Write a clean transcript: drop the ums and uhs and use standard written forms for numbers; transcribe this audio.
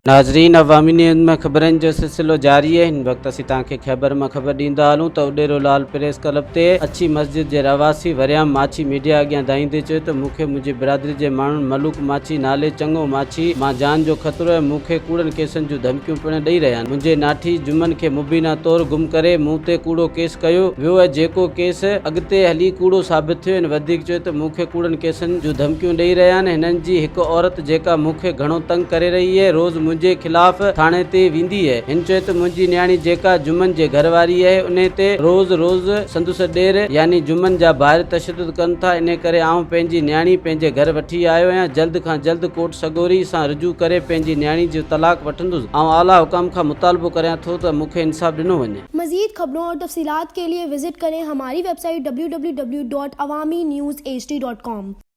ناظرين عوامي نيوز ۾ خبرن جو سلسلو جاري آهي هن وقت اسين توهان کي خيبر مان خبر ڏيندا هلون ته اڏيرو لال پريس ڪلب تي اڇي مسجد جي رهواسي وريام ماڇي ميڊيا اڳيان دانهيندي چيو ته مون کي منهنجي برادري جي ماڻهن ملوڪ ماڇي نالي چڱو ماڇي مان جان جو خطرو ۽ مون کي ڪوڙن ڪيسن جون ڌمڪيون پڻ ڏئي رهيا آهن منهنجي ناٺي جمن کي مبينا طور گم ڪري مون تي ڪوڙو ڪيس ڪيو ويو ۽ جيڪو ڪيس اڳتي هلي ڪوڙو ثابت ٿيو هن وڌيڪ چيو ته مون کي ڪوڙن ڪيسن جون ڌمڪيون ڏئي رهيا آهن هنن جي هڪ عورت جيڪا مون کي گهڻو تنگ ڪري رهي اهي، روز منهنجي خلاف ٿاڻي تي ويندي اهي. هن چيو ته منهنجي نياڻي جيڪا جمن جي گهر واري اهي، انهي تي روز روز سندس ڏير يعني جمن جا ڀائر تشدد ڪن ٿا، انهي ڪري آئون پنهنجي نياڻي پنهنجي گهر وٺي آيو آهيان، جلد کان جلد ڪورٽ سڳوري سان رجوع ڪري پنهنجي نياڻي جو طلاق وٺندس. آئون اعليٰ حڪام کان مطالبو ڪريان ٿو ته مون کي انصاف ڏنو وڃي. مزيد خبرون اور تفصيلات کے لئے وزٽ ڪرين ھماري web site www.awamiNewsHD.com.